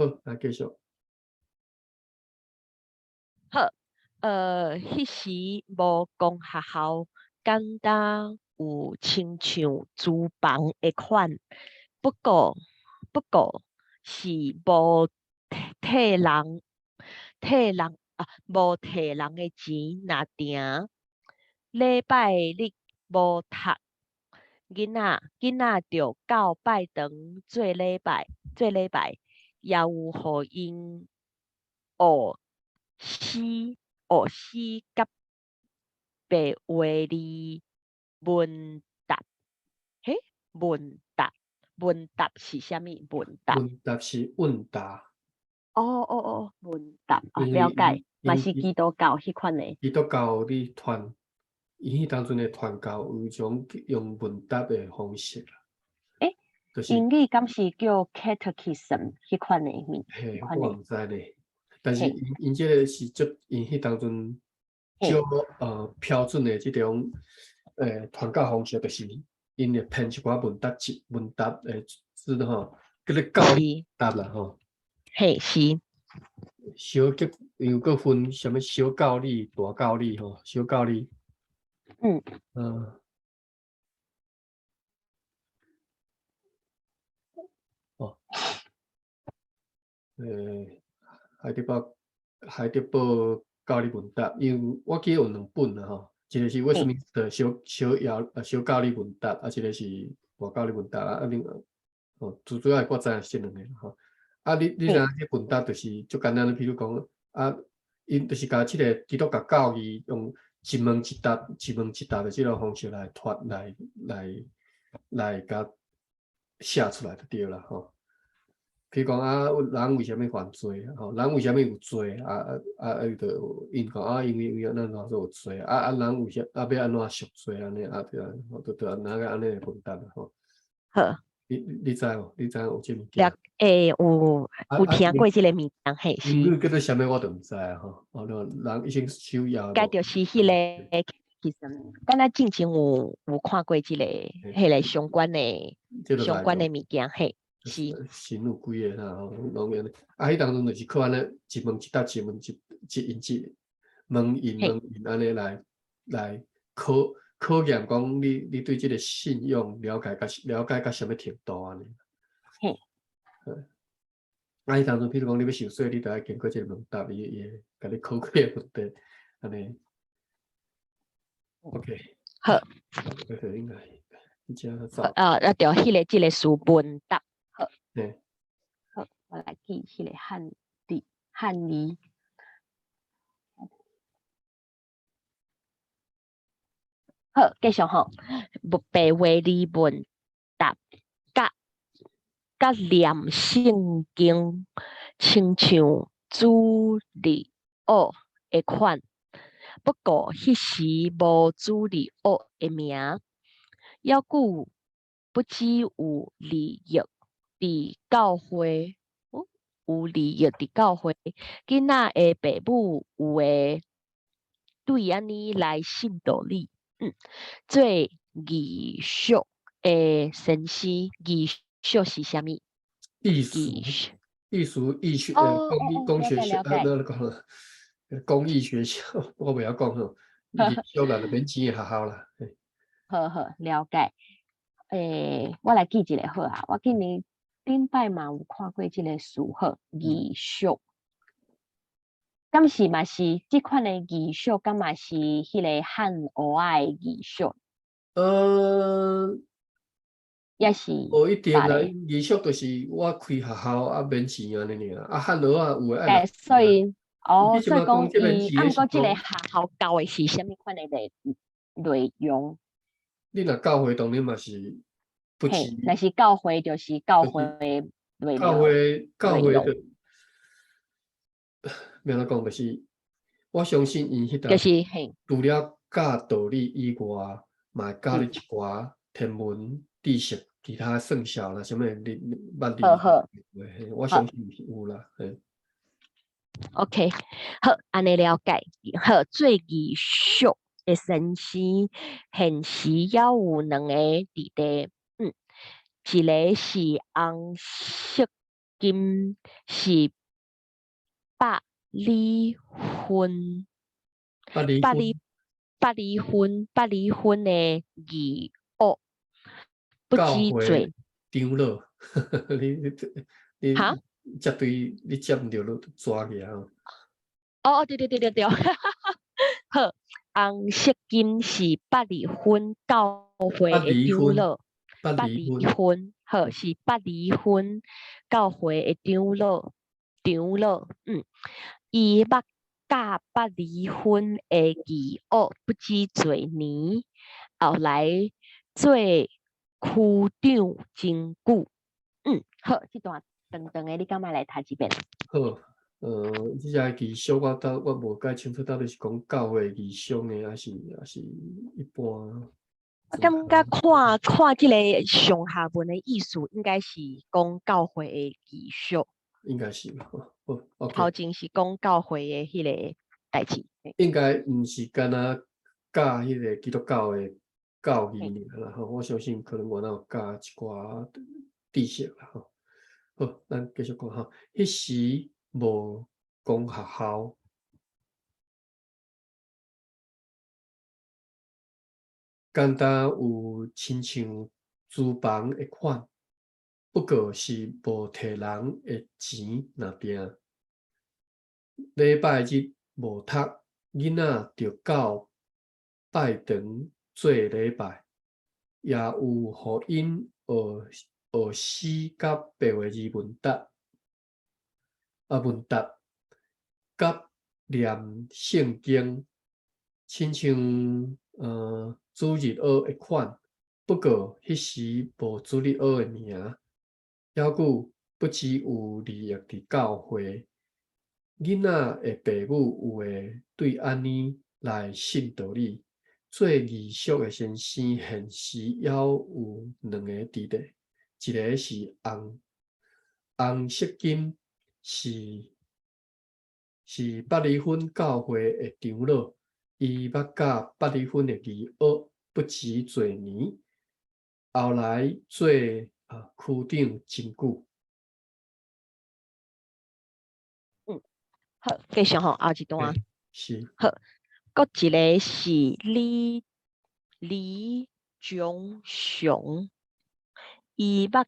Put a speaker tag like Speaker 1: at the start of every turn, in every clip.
Speaker 1: 好，來繼續。
Speaker 2: 好，彼時無講學校，簡單有親像廚房的款，不過是無替人替人啊，無提人的錢，若定禮拜日無讀，囡仔著到拜堂做禮拜，也有予𪜶學詩佮白話字問答，嘿，問答是啥物？問答。
Speaker 1: 問答是問答。
Speaker 2: 哦，問答啊，了解，嘛是基督教彼款的。
Speaker 1: 基督教咧傳，伊彼當陣的傳教有一種用問答的方式啦。
Speaker 2: 欸，
Speaker 1: 就是
Speaker 2: 英語敢是叫 catechism 彼款的物？
Speaker 1: 嘿，我毋知咧。但是𪜶這个是足𪜶彼當陣足標準的這種傳教方式，就是𪜶會編一寡問答字、問答的字吼，叫做教答啦吼。
Speaker 2: 嘿，是。
Speaker 1: 小叫又閣分啥物小教理、大教理吼，小教理。哦。海德堡教理問答，因為我記得有兩本啦吼，一個是威斯敏斯特小小搖小教理問答，啊，一個是大教理問答啊，另哦，最主要我知影是這兩个吼。啊，你知影這問答就是足簡單，譬如講啊，𪜶就是共這个基督教教義用一問一答、一問一答的這個方式來傳來共寫出來就對啦吼。譬如講啊，人為啥物犯罪？吼，人為啥物有罪？啊，伊就𪜶講啊，因為咱怎做有罪？啊，人為啥啊欲按怎贖罪按呢？啊對啊，就哪個按呢問答吼。
Speaker 2: 好。
Speaker 1: 你知無？你知影有這物件？
Speaker 2: 欸，有聽過這个物件，嘿，是。
Speaker 1: 英語叫做啥物我就毋知啊吼。哦，人醫生手搖。
Speaker 2: 該就是彼个，其實敢若進前有看過這个，彼个相關的物件，嘿。是。
Speaker 1: 神有幾个啦吼，攏按呢。啊，彼當陣就是靠按呢一問一答，一問一一因一問𪜶問𪜶按呢來考驗講你對這个信仰了解到啥物程度按呢。
Speaker 2: 嘿。
Speaker 1: 啊，彼當陣，譬如講你欲受洗，你著愛經過這个問答，伊會共你考幾个問題，按呢。OK。
Speaker 2: 好。
Speaker 1: 應該。
Speaker 2: 啊，啊對，彼个這个詞問答，好。好，我來記彼个漢字。好，繼續吼，白話字問答，佮念聖經，親像主日學的款，不過彼時無主日學的名。猶閣不只有利益佇教會，有利益佇教會，囡仔的爸母有的對按呢來信道理，做義學的先生，義學是啥物？
Speaker 1: 藝術，藝術，藝術，工學校，啊，那講公益學校，我袂曉講吼，義學啦，就免錢的學校啦。
Speaker 2: 好好，了解。欸，我來記一下好啊。我記得頂擺嘛有看過這个詞好，義學。敢是嘛是這款的義學，敢嘛是彼個漢學仔的義學？也是。
Speaker 1: 無一定啦，義學就是我開學校啊，免錢按呢爾。啊，漢學仔有的愛。
Speaker 2: 所以，哦，所以講伊，啊，毋過這个學校教的是啥物款的內容？
Speaker 1: 你若教會當然嘛是不止。
Speaker 2: 若是教會就是教會內容。
Speaker 1: 教會的，欲按怎講，就是我相信𪜶彼搭，
Speaker 2: 就是嘿，
Speaker 1: 除了教道理以外，嘛會教你一寡天文知識，其他算數啦，啥物你捌
Speaker 2: 好好，
Speaker 1: 我相信是有啦。嘿。
Speaker 2: OK，好，按呢了解。好，做義學的先生，現時猶有兩个弟弟，一个是紅色金是百里芬，
Speaker 1: 百里
Speaker 2: 百里百里芬百里芬的義學，不
Speaker 1: 教
Speaker 2: 止
Speaker 1: 會
Speaker 2: 濟
Speaker 1: 長老，你你你
Speaker 2: 哈？
Speaker 1: 接對你接毋著，你抓起來吼。
Speaker 2: 哦哦，對對對對對，好，紅色金是百里芬教會
Speaker 1: 百
Speaker 2: 的
Speaker 1: 里芬
Speaker 2: 長老，
Speaker 1: 百
Speaker 2: 百里
Speaker 1: 里芬
Speaker 2: 芬，好，是百里芬教會的長老，長老，伊捌教百里芬的義學不止濟年，後來做區長真久。好，這段長長的，你敢愛來讀一遍？
Speaker 1: 好，這只儀式我到我無介清楚，到底是講教會儀式呢，還是一般？
Speaker 2: 我感覺看看這个上下文的意思，應該是講教會的儀式。
Speaker 1: 應該是吧？好，OK。
Speaker 2: 頭前是講教會的彼个代誌。
Speaker 1: 應該毋是干焦教彼个基督教的教義爾啦吼，我相信可能我有教一寡知識啦吼。好，咱繼續講吼。彼時無講學校，簡單有親像廚房的款，不過是無提人的錢若定。禮拜日無讀，囡仔就到拜堂做禮拜，也有予𪜶學學詩佮白話字問答，啊問答，佮念聖經，親像主日學的款，不過彼時無主日學的名，猶閣不只有利益佇教會。囡仔的爸母有的對按呢來信道理，做義學的先生現時猶有兩个佇咧，一个是紅紅色金是是百里芬教會的長老，伊捌教百里芬的義學不止濟年，後來做區長真久。
Speaker 2: 好，繼續吼，後一段。
Speaker 1: 是。
Speaker 2: 好，閣一个是李李忠雄，伊捌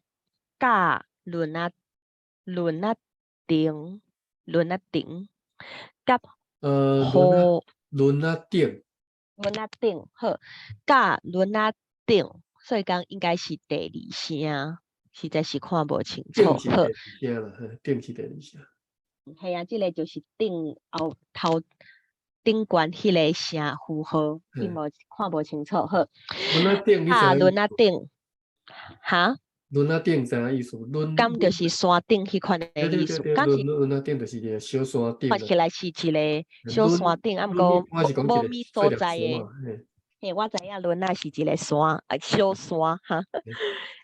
Speaker 2: 教輪仔輪仔頂輪仔頂，佮
Speaker 1: 輪輪仔頂，
Speaker 2: 輪仔頂好，教輪仔頂，所以講應該是第二聲，實在是看無清楚。
Speaker 1: 好，第二聲啦，頂是第二聲。
Speaker 2: 係啊，這个就是頂後頭頂懸彼个聲符號，伊無看無清楚。好，
Speaker 1: 輪仔頂，
Speaker 2: 啊，輪仔頂，哈？
Speaker 1: 輪仔頂知影意思？輪
Speaker 2: 敢就是山頂彼款的意思？
Speaker 1: 敢是輪仔頂就是一个小山頂。
Speaker 2: 看起來是一个小山頂，啊，毋過無物所在的。嘿，我知影輪仔是一个山，啊，小山哈。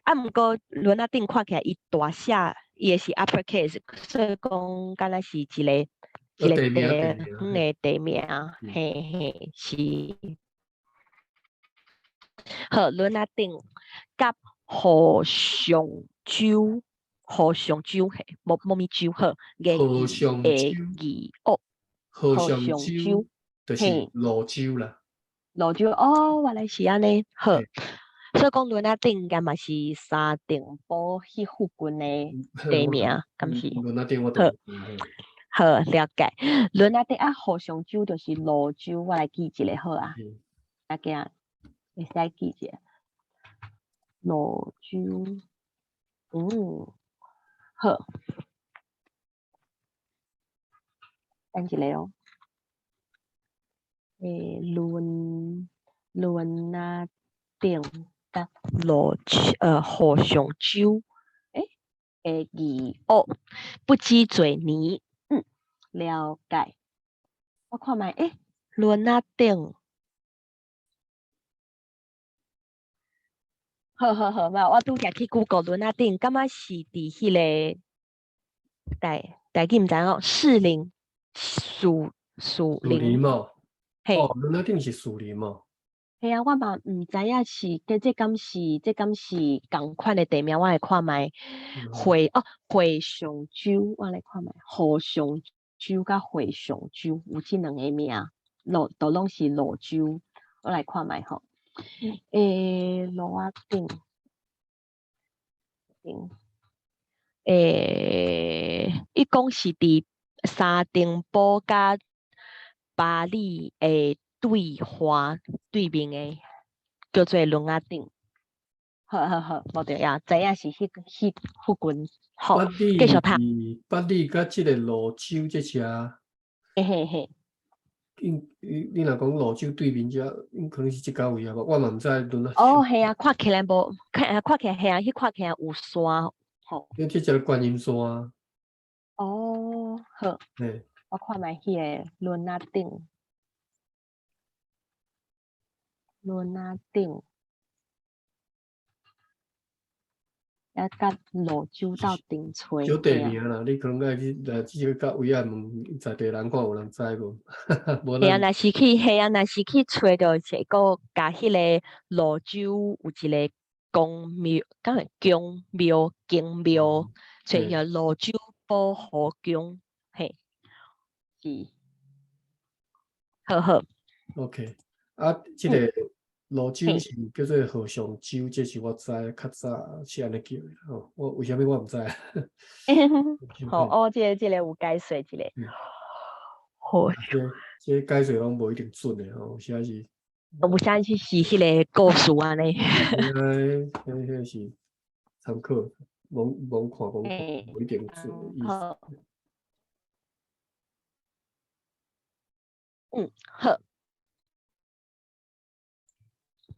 Speaker 2: 啊，毋過輪仔頂看起來伊大寫。伊的是 uppercase，所以講敢若是一个一個地方的地名，嘿嘿是。好，輪仔頂佮何上洲，何上洲嘿，無無物洲好，
Speaker 1: 何上
Speaker 2: 洲義哦，
Speaker 1: 何上洲就是蘆洲啦。
Speaker 2: 蘆洲哦，原來是按呢，好。所以講輪仔頂應該嘛是三重埔彼附近的地名，敢是？
Speaker 1: 輪仔頂我
Speaker 2: 好，好了解。輪仔頂啊，何上洲就是蘆洲，我來記一下好啊。啊，囝會使記一下。蘆洲，好。等一下哦。輪輪仔頂。蘆何上洲，欸，義學不止濟年，了解。我看覓，欸，輪仔頂，好好好，我拄才去 Google 輪仔頂，感覺是佇彼个台台語毋知影，士林樹樹
Speaker 1: 林
Speaker 2: 哦，
Speaker 1: 嘿，哦，輪仔頂是士林哦。
Speaker 2: 嘿啊，我嘛毋知影是，這敢是仝款的地名，我來看覓。惠上洲，我來看覓，和尚洲佮惠上洲有這兩个名，路都攏是蘆洲，我來看覓吼。路仔頂頂，伊講是佇三重埔佮巴里的對岸對面的，叫做崙仔頂。好好好，無重要，知影是彼附近。好，繼續讀。
Speaker 1: 八里佮這个蘆洲這遮。
Speaker 2: 嘿嘿嘿。
Speaker 1: 因你若講蘆洲對面遮，應可能是這家位啊，我嘛毋知崙仔。
Speaker 2: 哦，係啊，看起來無，看起來係啊，彼看起來有山吼。
Speaker 1: 因這只觀音山。
Speaker 2: 哦，好。我看覓彼个崙仔頂。崙仔頂，抑佮蘆洲鬥陣揣。
Speaker 1: 小地名啦，你可能愛去來至少佮位仔問在地人看有人知無？
Speaker 2: 嘿啊，若是去，嘿啊，若是去揣著一個，共彼个蘆洲有一個宮廟，敢是宮廟、宮廟，揣著蘆洲保護宮，嘿，是，好好。
Speaker 1: OK，啊，這个蘆洲是叫做和尚洲，這是我知，較早是按呢叫的吼。我為啥物我毋知？
Speaker 2: 好，哦，這個有解說一下。好。
Speaker 1: 這解說攏無一定準的吼，有時是。
Speaker 2: 有啥是彼个故事按呢？
Speaker 1: 彼是參考，罔罔看罔看，無一定準的意思。
Speaker 2: 嗯，好。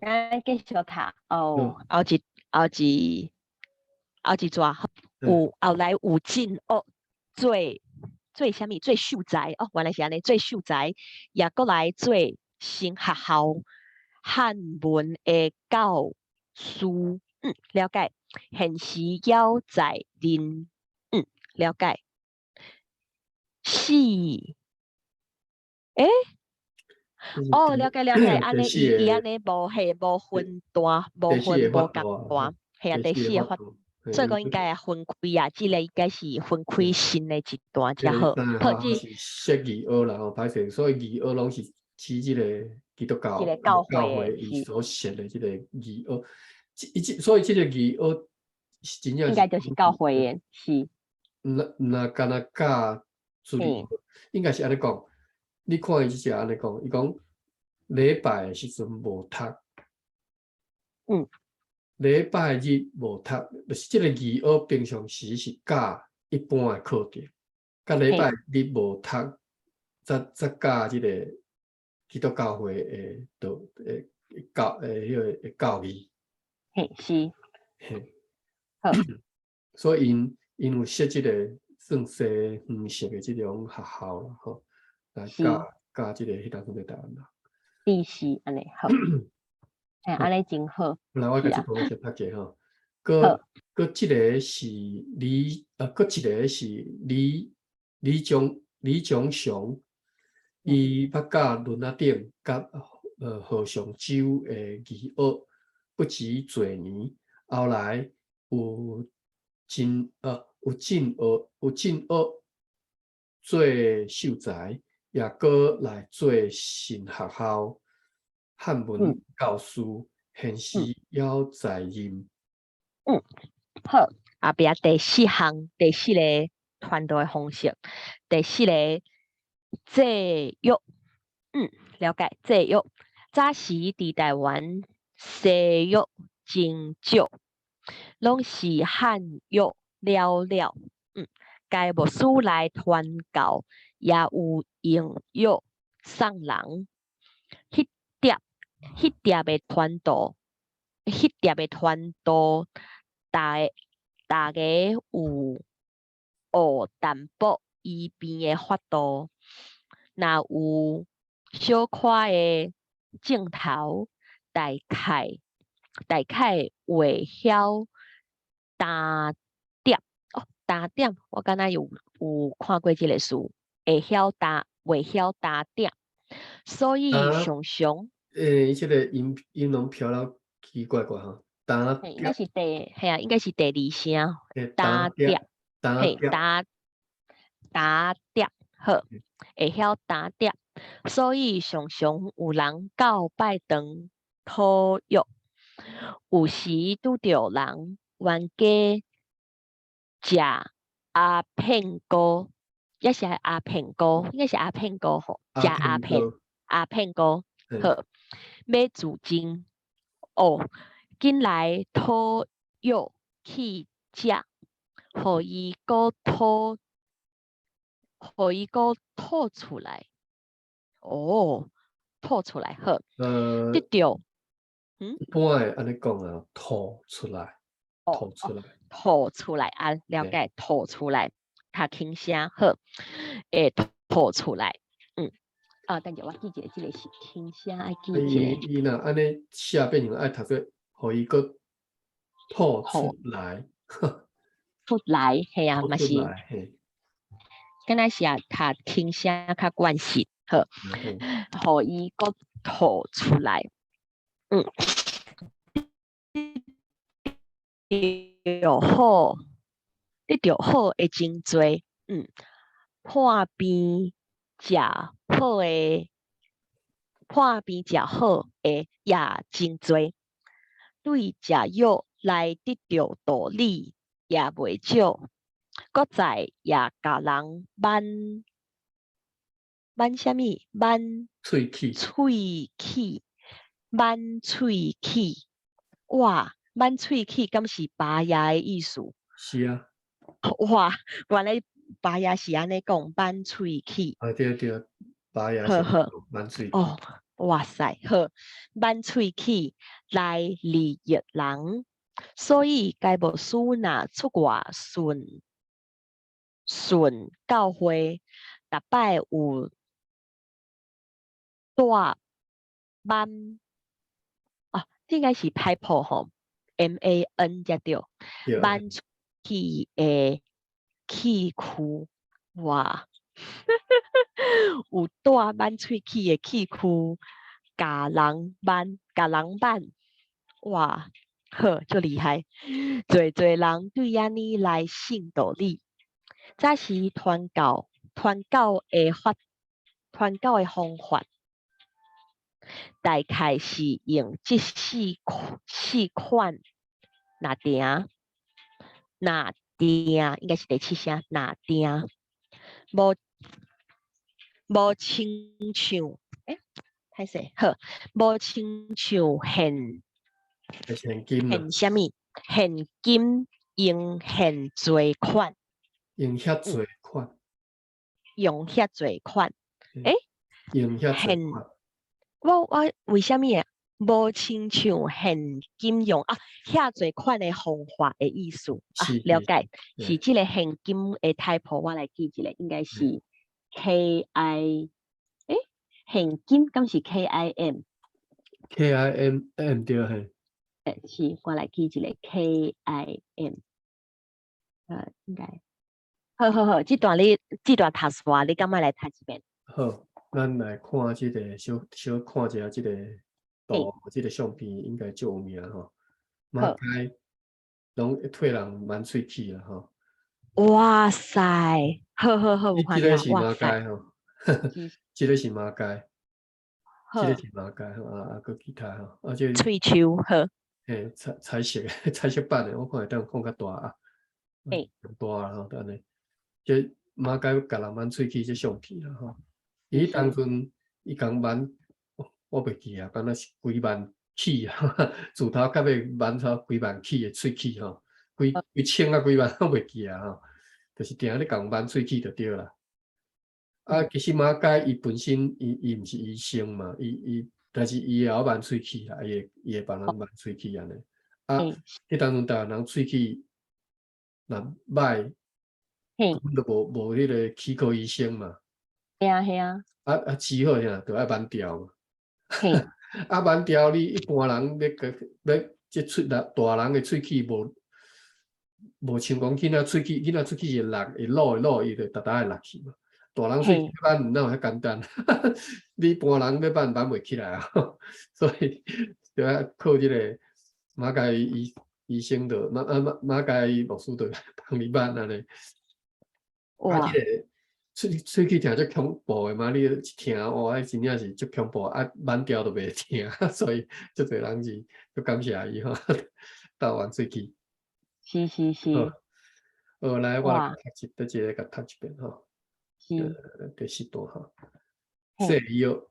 Speaker 2: 咱繼續讀哦，後一後一後一逝，有後來有進學做做啥物？做秀才哦，原來是按呢，做秀才，也閣來做新學校漢文的教師。了解。現時猶在任。了解。是。哦，了解了解，按呢伊按呢無嘿無分段，無分無仝段，嘿啊，第四个法，所以講應該分開啊，這个應該是分開新的一段才好。
Speaker 1: 好，這是釋義學啦吼，歹勢，所以義學攏是指這个基督教
Speaker 2: 教會
Speaker 1: 伊所設的這个義學，伊這所以這个義學是真正
Speaker 2: 應該就是教會的，是。
Speaker 1: 毋若干焦教主日學，應該是按呢講。你看伊這只按呢講，伊講禮拜的時陣無讀，禮拜日無讀，就是這个義學平常時是教一般的課程，佮禮拜日無讀，才教這个基督教會的道的教的彼个的教義。
Speaker 2: 嘿，是。
Speaker 1: 嘿。
Speaker 2: 好。
Speaker 1: 所以𪜶有設這个算西方式的這種學校啦，吼。來教教這个彼當陣的台灣人。
Speaker 2: 是是按呢好，嘿，按呢真好。
Speaker 1: 來，我共這部先讀者吼。閣閣一个是李，閣一个是李長祥，伊捌教崙仔頂佮和尚洲的義學不止濟年，後來有進學做秀才，也閣來做新學校漢文教師，現時猶在任。
Speaker 2: 好，後壁第四項，第四个傳道的方式，第四个祭藥，了解祭藥。早時佇台灣西藥真少，攏是漢藥了了。該牧師來傳教，也有用藥送人。彼碟的傳道，逐家有學淡薄醫病的法度。若有小可的症頭，大概會曉擔點哦，擔點，我敢若有看過這个詞，會曉擔，會曉擔點，所以常常
Speaker 1: 欸，伊這個音音攏飄了奇怪怪吼，焦
Speaker 2: 應該是第，嘿啊，應該是第二聲，焦
Speaker 1: 焦點，
Speaker 2: 嘿，焦焦點，好，會曉焦點，所以常常有人到拜堂討藥，有時拄著人冤家食鴉片膏，抑是鴉片膏，應該是鴉片膏吼，食鴉片鴉片膏，好，欲自盡哦，緊來討藥去食，予伊閣吐，予伊閣吐出來，哦，吐出來好，得著，
Speaker 1: 嗯，一般會按呢講啊，吐出來，吐出來，
Speaker 2: 吐出來啊，了解，吐出來，較輕聲好，會吐出來，啊，等下我記一下，這個是輕聲愛記一下。
Speaker 1: 伊若按呢寫變成愛讀做，予伊閣吐出來，
Speaker 2: 出來，嘿啊，嘛是，敢若是啊，讀輕聲較慣勢，好，予伊閣吐出來，得好，得著好的真濟，破病食好的，破病食好的也真濟，對食藥來得著道理也袂少，閣再也共人挽挽啥物？挽
Speaker 1: 喙齒，
Speaker 2: 喙齒，挽喙齒，哇！挽喙齒敢是拔牙的意思？
Speaker 1: 是啊。
Speaker 2: 哇！原來拔牙是按呢講，挽喙齒。
Speaker 1: 啊對對，拔牙是挽喙。
Speaker 2: 哦，哇塞，好，挽喙齒來利益人，所以該牧師若出外巡巡教會，逐擺有帶挽，哦，這應該是歹譜吼，MAN 才對，挽喙齒的器具，哇！有帶挽喙齒的器具，共人挽，共人挽，哇！好，足厲害！濟濟人對按呢來信道理，早時傳教，傳教的法，傳教的方法，大概是用這四款若定，若定應該是第七聲，若定，無無親像，欸，歹勢，好，無親像現
Speaker 1: 現金
Speaker 2: 現啥物？現金用現濟款，
Speaker 1: 用遐濟款，
Speaker 2: 用遐濟款，欸，
Speaker 1: 用遐濟款。
Speaker 2: 我為啥物會無親像現金用啊？遐濟款的方法的意思啊？了解，是這個現金的 typo，我來記一下，應該是 KI，欸，現金敢是 KIM？
Speaker 1: KIM M 對嘿。
Speaker 2: 欸，是，我來記一下 KIM，應該，好好好，這段你這段讀煞，你敢愛來讀一遍？
Speaker 1: 好，咱來看這個小小看一下這個圖，這個相片應該足有名吼。馬偕攏替人挽喙齒啦吼。
Speaker 2: 哇塞，好好好，有
Speaker 1: 這個是馬偕吼，這個是馬偕，這個是馬偕吼啊啊，閣其他吼，啊這
Speaker 2: 喙鬚好。
Speaker 1: 嘿，彩彩色彩色版的，我看會當放較大啊，大啦吼，按呢，這馬偕共人挽喙齒這相片啦吼。伊當陣伊共挽，我袂記啊，敢若是幾萬齒啊，自頭到尾挽出幾萬齒的喙齒吼，幾幾千啊幾萬我袂記啊吼，就是定咧共挽喙齒就對啦。啊，其實馬偕伊本身伊毋是醫生嘛，伊伊但是伊會曉挽喙齒啦，伊會伊會幫人挽喙齒按呢。啊，彼當陣台灣人喙齒若歹，根本就無無彼個齒科醫生嘛。
Speaker 2: 係啊係啊。
Speaker 1: 啊啊，只好啥，就愛挽掉嘛。啊，挽掉你一般人欲閣欲這喙大大人的喙齒無無像講囡仔喙齒，囡仔喙齒會落會落會落，伊就逐逐會落去嘛。大人喙齒挽哪有遐簡單？你一般人欲挽挽袂起來啊，所以就愛靠這個馬偕醫生就馬偕牧師就幫你挽按呢。啊，這個喙齒疼足恐怖的嘛，你一聽哇，彼真正是足恐怖，啊，挽掉都袂疼，所以足濟人是足感謝伊吼，鬥挽喙齒。好，好，來，我來讀一，佗一个共讀一遍吼。第四段吼。西藥，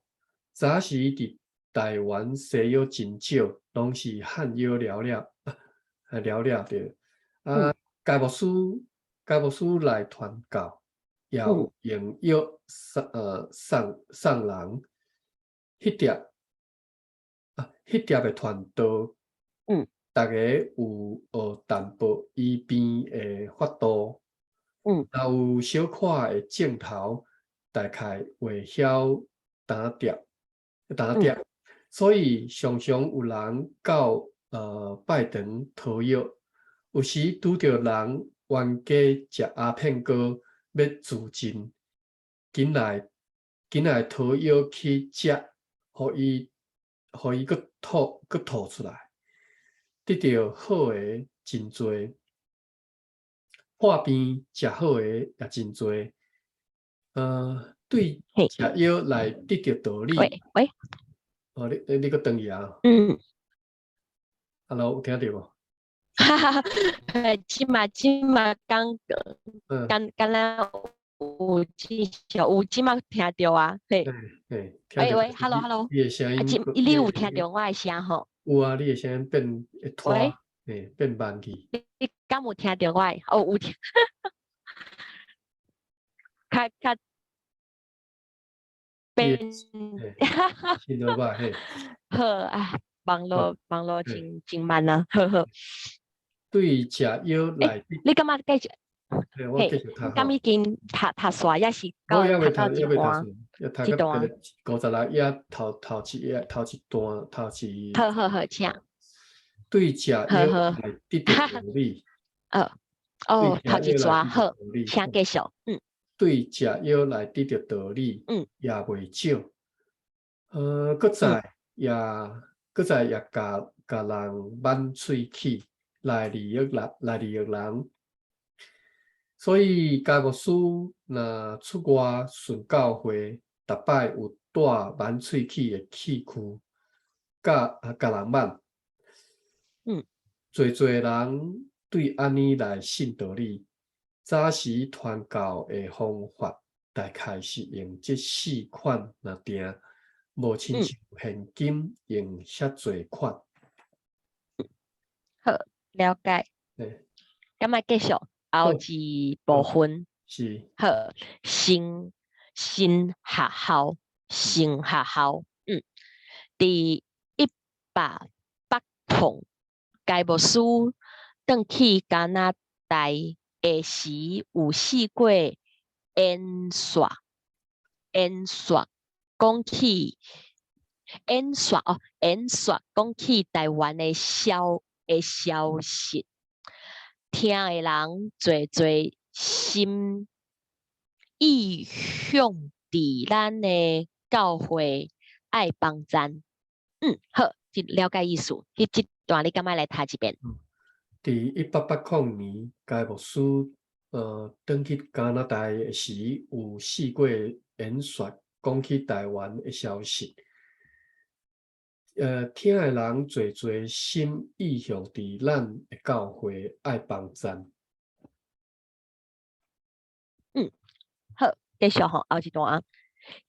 Speaker 1: 早時佇台灣西藥真少，攏是漢藥了了，啊了了對。啊，該牧師來傳教，也有用藥送人。彼碟的傳道，逐家有學淡薄醫病的法度。若有小可的症頭，大概會曉打碟，打碟。所以常常有人到拜堂討藥，有時拄著人冤家食鴉片膏欲自盡，緊來討藥去食，予伊閣吐，閣吐出來，得著好的真濟，破病食好的也真濟。對食藥來得著道理。
Speaker 2: 喂喂，
Speaker 1: 哦，你閣轉去啊？
Speaker 2: 嗯。
Speaker 1: Hello，有聽著無？
Speaker 2: 哈哈，這馬剛剛敢若有至少有這馬聽著啊，嘿。
Speaker 1: 嘿，
Speaker 2: 喂喂，Hello Hello，
Speaker 1: 你的聲音，
Speaker 2: 啊，你有聽著我的聲吼？
Speaker 1: 有啊，你的聲音變會拖，嘿，變慢去。
Speaker 2: 你敢有聽著我的？哦，有聽。較較變，
Speaker 1: 聽到吧？嘿。
Speaker 2: 好啊，網絡真慢啊，好好。
Speaker 1: 對食藥來，
Speaker 2: 你感覺繼續？
Speaker 1: 我繼續讀。
Speaker 2: 敢已經讀煞，抑是到讀到一半？
Speaker 1: 一段56頁頭一頁頭一段頭一。
Speaker 2: 好好好，請。
Speaker 1: 對食藥來得著道理。
Speaker 2: 哦哦，頭一段好，請繼續。
Speaker 1: 對食藥來得著道理，也袂少。閣再也共人挽喙齒來利益人。所以該牧師若出外巡教會，逐擺有帶挽喙齒的器具，共人挽。濟濟人對按呢來信道理。早時傳教的方法，大概是用這四款來定，無親像現今用遐濟款。
Speaker 2: 好，了解。咁啊，繼續後一部分。
Speaker 1: 是。
Speaker 2: 好，新學校，佇1880，該牧師轉去加拿大的時，有試過演說講起台灣的消息，聽的人濟濟心意向佇咱的教會愛幫贊。好，這了解意思。彼這段你敢愛來讀一遍？
Speaker 1: 佇1880年，該牧師轉去加拿大的時，有試過演說講起台灣的消息。聽的人濟濟心意向佇咱的教會愛幫贊。
Speaker 2: 好，繼續吼，後一段啊。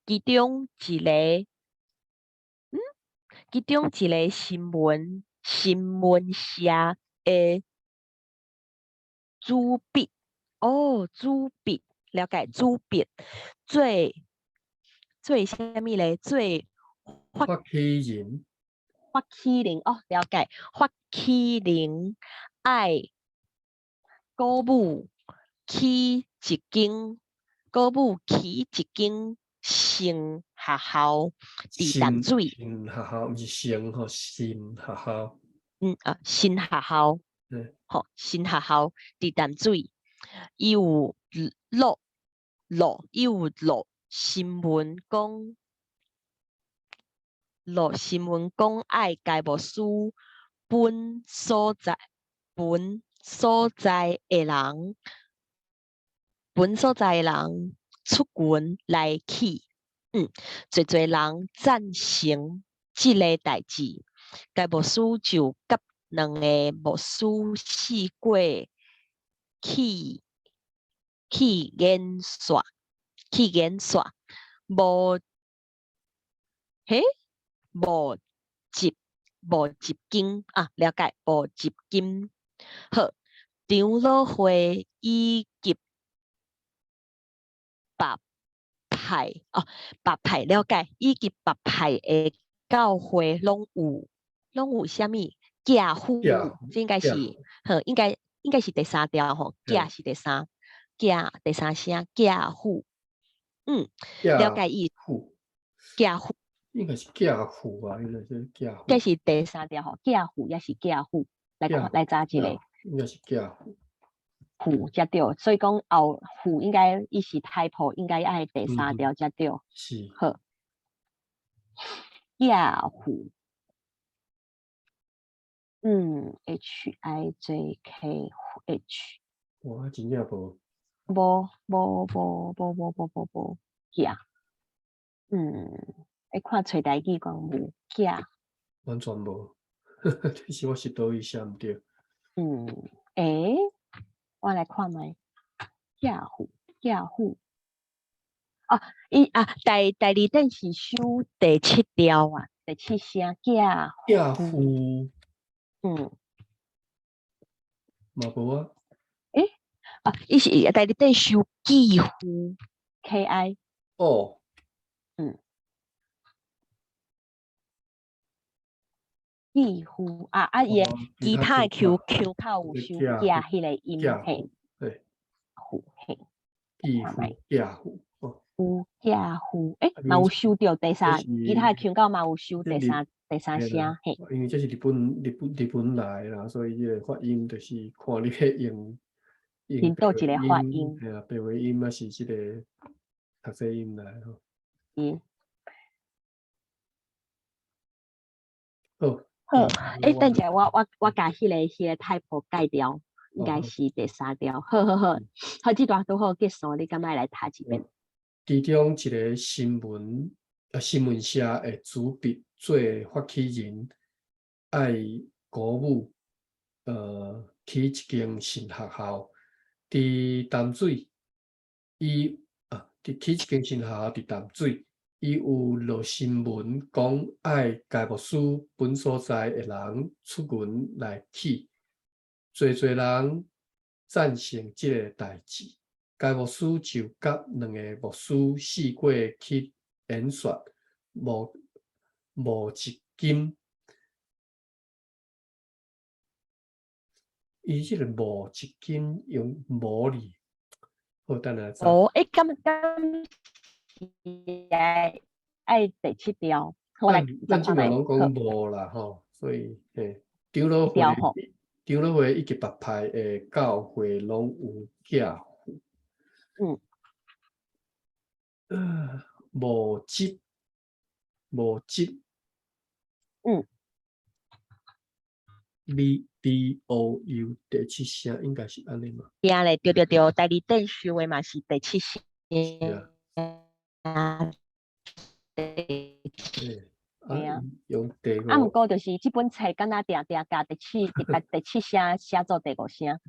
Speaker 2: 其中一个新聞社的主筆，哦，主筆，了解，主筆做做啥物咧？做
Speaker 1: 發起人，
Speaker 2: 發起人哦，了解，發起人愛鼓舞起一間，鼓舞起一間新學校佇淡水。
Speaker 1: 新學校，毋是新吼，新學校。
Speaker 2: 啊，新學校，吼，新學校佇淡水，伊有錄落伊有落新聞講，落新聞講愛該牧師本所在的人出群來去，濟濟人贊成這个代誌，該牧師就佮兩个牧師四過去研說，無嘿無集無集經啊，了解無集經。好，長老會以及別派哦，別派了解，以及別派的教會攏有啥物寄付，這應該是好，應該是第三條吼，寄是第三，寄第三聲寄付，了解意，寄付
Speaker 1: 應該是寄付吧，應該是寄付，
Speaker 2: 這是第三條吼，寄付抑是寄付，來看來查一下，
Speaker 1: 應該是寄付。
Speaker 2: 付才對，所以講後付應該伊是 typo，應該愛第三條才對。
Speaker 1: 是。
Speaker 2: 好，寄付，HIJKH。
Speaker 1: 哇，真正無。
Speaker 2: 無無無無無無無無寄，會看揣台語講無寄。
Speaker 1: 完全無，這是我是佗位寫毋對。
Speaker 2: 我來看覓，寄付寄付，哦，伊啊，第二等是收第七條啊，第七聲寄
Speaker 1: 寄付，嘛無啊。
Speaker 2: 啊，伊是第二等收寄付，KI。
Speaker 1: 哦。
Speaker 2: 寄付啊啊！伊的其他的腔腔口有收寄彼个音嘿，付嘿，
Speaker 1: 寄付寄付哦，
Speaker 2: 付寄付，嘛有收著第三，其他的腔口嘛有收第三聲嘿。
Speaker 1: 因為這是日本來啦，所以這個發音就是看你欲用
Speaker 2: 用佗一个發音，
Speaker 1: 嘿啊，白話音抑是這个讀冊音來吼。好。
Speaker 2: 好，等一下我共彼个 typo 改掉，應該是第三條。好好好，好，這段拄好結束，你敢愛來讀一遍？
Speaker 1: 其中一个新聞社的主筆做發起人，愛鼓舞，起一間新學校，佇淡水，伊啊，佇起一間新學校佇淡水。伊有落新聞講愛該牧師本所在的人出群來去，濟濟人贊成這个代誌，該牧師就佮兩个牧師四過去演說，無一金。伊這个無一金用無字，好，等下查。
Speaker 2: 哦，敢是愛第七條，我來
Speaker 1: 咱這嘛攏講無啦吼，所以嘿，長老會以及別派的教會攏有寄付。無執，無執。B B O U 第七聲應該是按呢嘛？
Speaker 2: 對咧，對對對，第二等收的嘛是第七聲。啊，對啊，
Speaker 1: 用第五。
Speaker 2: 啊，毋過就是這本冊敢若定定共第七聲寫做第五聲。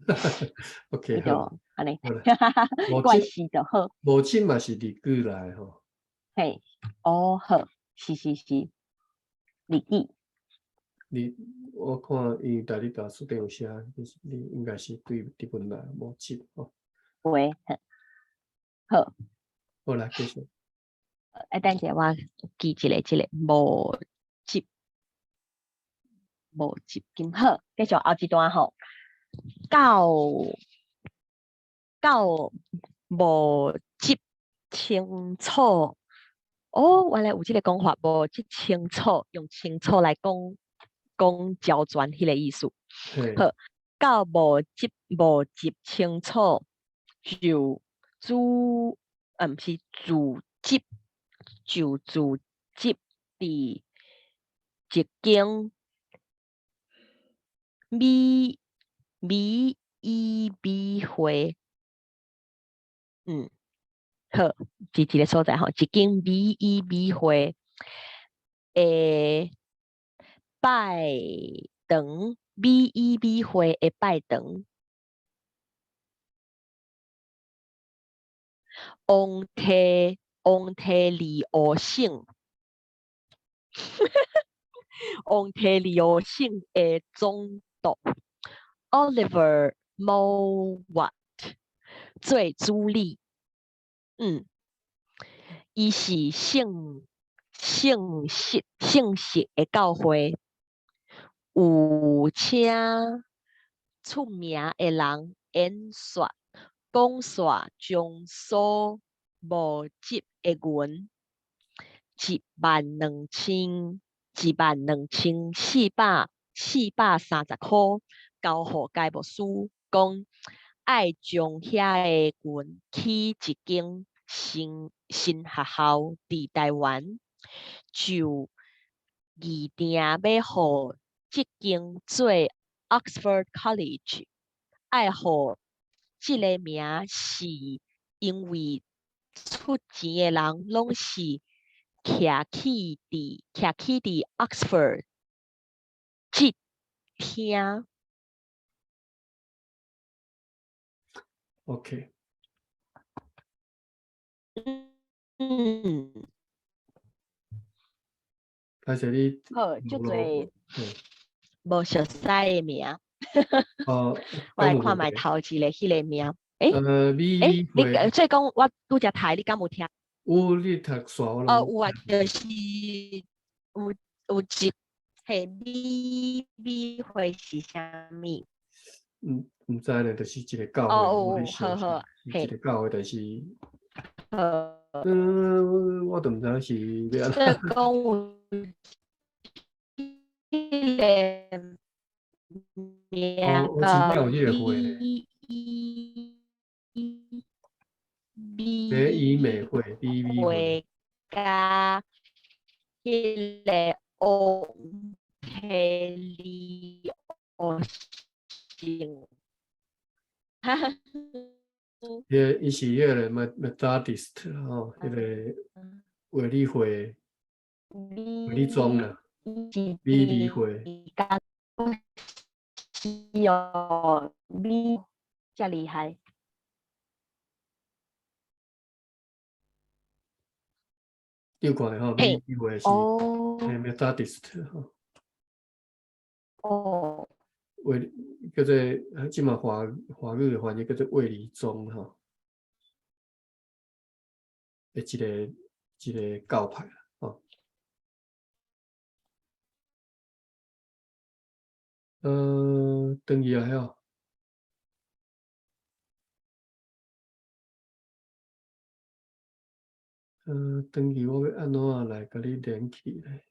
Speaker 1: OK，
Speaker 2: 好，按呢，關係就好。
Speaker 1: 無執嘛是字句來吼。
Speaker 2: 嘿，哦好，是是是，字句。
Speaker 1: 你我看伊台語大辭典有寫，就是你應該是對日本來無執吼。
Speaker 2: 喂，好。
Speaker 1: 好啦，繼續。
Speaker 2: 等下我記一下，這个無執，無執金好，繼續後一段吼。到無執清楚。哦，原來有這个講法，無執清楚，用清楚來講講焦轉彼个意思。好，到無執清楚，就主啊，毋是住職，就住職佇一間美美醫美會，好，是一个所在吼，一間美醫美會的拜堂，美醫美會的拜堂。翁提翁提利奧省，翁提利奧省的總督 Oliver Mowat 做主理，伊是聖聖實聖實的教會，有請出名的人演說。講煞將所募集的銀12,430箍，交予該牧師，講愛將遐个銀起一間新新學校佇台灣，就擬定欲予這間做 Oxford College，愛予這个名是因為出錢的人攏是徛起佇 Oxford 這廳。
Speaker 1: OK。歹勢你
Speaker 2: 好，足濟無熟似的名。我來看覓頭一個彼个名。欸，你做講我拄才讀，你敢有聽？
Speaker 1: 有，你讀煞我。
Speaker 2: 哦，有啊，就是有一彼美美會是啥物？
Speaker 1: 毋知呢，就是一个教會。
Speaker 2: 哦，有，好好，
Speaker 1: 一个教會，但是，
Speaker 2: 好。
Speaker 1: 我都毋知是欲按怎。
Speaker 2: 這講有彼个名
Speaker 1: 哦，我真正有彼个會呢。美醫美會，美美會。
Speaker 2: 會佮彼个翁提利奧省。哈哈。
Speaker 1: 彼个伊是彼个 Methodist 吼，彼个衛理會，衛理宗啦，美理會。
Speaker 2: 是哦，美遮厲害。
Speaker 1: 有看咧吼，美理會是 Methodist 吼。衛叫做這馬華華語的翻譯叫做衛理宗吼，的一個一个教派啦，吼。轉去啊，遐。轉去我欲按怎來共你連起來？